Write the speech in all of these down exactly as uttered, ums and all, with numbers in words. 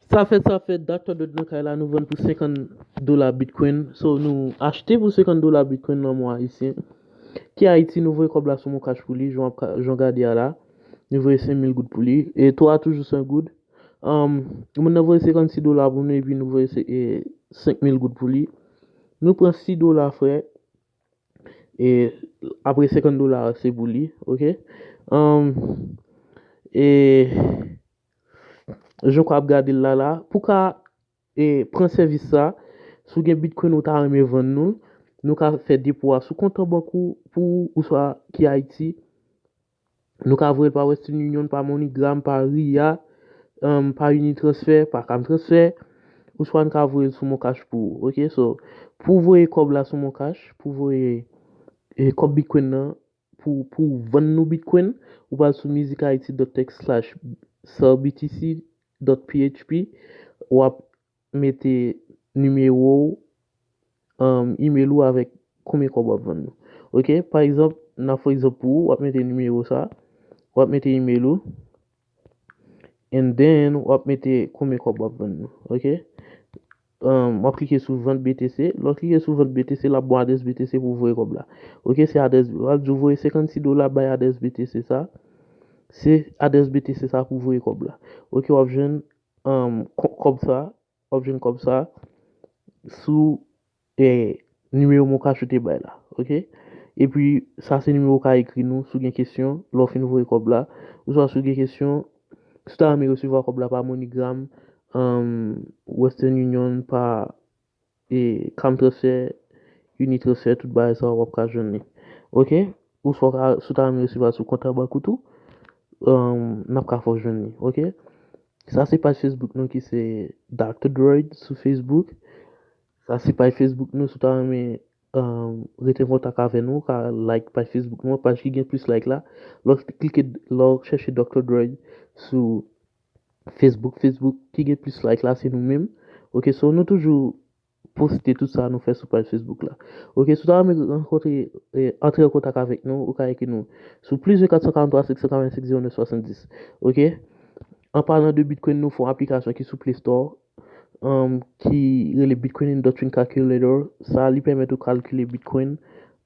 Sa fèt, sa fèt, Doctor Dread nan kay la, nou vann pou senkant dola Bitcoin. So, nou achte pou senkant dola Bitcoin nan mwa ayisyen. Ki Ayiti, nou voye kòb la sou Moncash pou li, jan w ap ka, jan w gade a la. Nou voye senk mil goud pou li. E to a toujou senk goud. Um, moun nan voye senkannsis dola pou nou, epi nou voye se, e, senk mil goud pou li. Nou pran sis dola, frè. E apre senkant dola, se pou li, ok? Um, e jan w ap gade l la, la, pou ka, e, pran sèvis sa, si w gen Bitcoin ou ta renmen vann nou, nou ka fè depo a sou kont an bank ou pou ou, oswa ki Ayiti. Nou ka voye l pa Western Union, pa MoneyGram, pa Ria, um, pa Unitransfer, pa Camtransfer, oswa n ka voye l sou Moncash pou ou, ok? So, pou voye kòb la sou Moncash, pou voye, e, kòb Bitcoin nan, pou, pou vann nou Bitcoin, ou pral sou musichaiti dot tech slash sell B T C dot P H P, w ap mete nimewo w, um, email ou avèk konbyen kòb w ap vann nou. Ok, pa egzanp, n ap fè egzanp pou ou, w ap mete nimewo sa, w ap mete email ou, and then w ap mete konbyen kòb w ap vann nou. Ok? Um, w ap klike sou vant B T C. Lè w klike sou vant B T C, l ap ba w adrès B T C pou voye kòb la. Ok, se adrès, w ap di w voye senkannsis dola bay adrès B T C sa. Se adrès B T C sa pou voye kòb la. Ok, w ap jwenn, um, kò-, kòb sa, w ap jwenn kòb sa sou, eh, nimewo Moncash ou te bay la. Ok? Epi, sa se nimewo w ka ekri nou si w gen kesyon, lè w fin voye kòb la. Oswa si w gen kesyon, si w ta renmen resevwa kòb la pa MoneyGram, um, Western Union, pa, e, Camtransfer, Unitransfer, tout bagay sa, w ap ka jwenn li. Ok? Oswa w ka, si w ta renmen resevwa sou kont an bank ou tou, um, n ap ka fè w jwenn li. Ok? Sa se paj Facebook nou ki se Doctor Droid sou Facebook. Sa se paj Facebook nou, si w ta renmen, um, rete an kontak avè nou, ou ka like paj Facebook nou, paj ki gen plis like la. Lè w klike, lè w chèche Doctor Droid sou Facebook, Facebook ki gen plis like la, se nou menm. Ok, so nou toujou poste tout sa nou fè sou paj Facebook la. Ok, si w ta renmen rankontre, eh, antre an kontak avèk nou, ou ka ekri nou sou plis de kat san karant twa senk san karant senk zewo nèf swasanndis. Ok? An palan de Bitcoin, nou fè yon aplikasyon ki sou Play Store, um, ki rele Bitcoin Industry Calculator. Sa, li pèmèt ou kalkile Bitcoin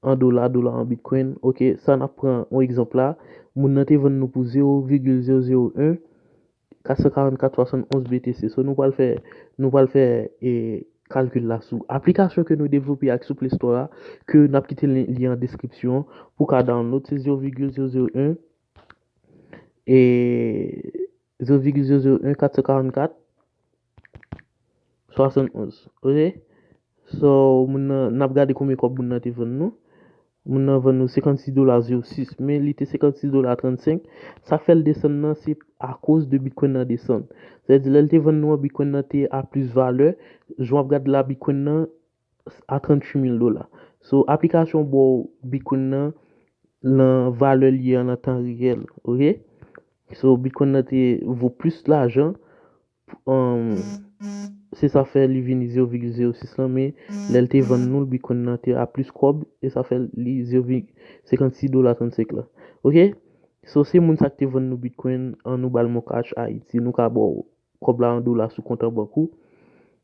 an dola, dola an Bitcoin. Ok, sa n ap pran yon egzanp la. Moun nan te vann nou pou zewo vigil zewo zewo en kat san karannkat swasannonz B T C. So, nou pral fè, nou pral fè, e, kalkil la sou aplikasyon ke nou devlope ak sou Play Store la, ke n ap kite li, li an deskripsyon pou ka download, se zewo vigil zewo zewo en, e, zewo vigil zewo zewo en kat san karannkat swasannonz. Ok? So, moun nan, n ap gade konbyen kòb moun nan te vann nou. Moun nan vann nou senkannsis dola zewo sis, men li te senkannsis dola trannsenk. Sa k fè l desann nan, se akoz de Bitcoin nan desann. Sa vle di, lè l te vann nou an, Bitcoin nan te a plis valè. Jan w ap gade la, Bitcoin nan a tranntuit mil dola. So, aplikasyon ba w Bitcoin nan, nan valè l ye an nan tan reyèl. Ok? So, Bitcoin nan te vo plis lajan. Um, se sa fè li vini zewo vigil zewo sis lan, men lè l te vann nou l, Bitcoin nan te a plis kòb, e sa fè li zewo vigil senkannsis dola trannsenk la. Ok? So, se moun sa k te vann nou Bitcoin an, nou ba l Moncash Ayiti, nou ka ba w kòb la an dola sou kont an bank ou,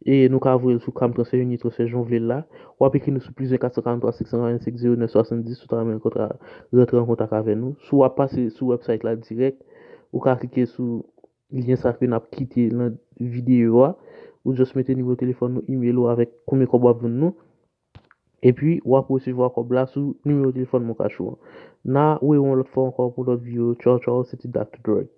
e nou ka voye l sou Camtransfer, Unitransfer, jan w vle l la. W ap ekri nou sou plis de kat san karanntrwa senk san karannsenk zewo nèf swasanndis, si w ta renmen rankontre, rantre an kontak avè nou. Si w ap pase sou website la dirèk, ou ka klike sou lyen sa ke n ap kite nan videyo a. Ou just mete nimewo telefòn ou, email ou avèk konbyen kòb w ap vann nou. Epi, w ap resevwa kòb la sou nimewo telefòn Moncash ou an. N a wè w yon lòt fwa ankò pou lòt videyo. Tchaw, tchaw, se te Doctor Droid.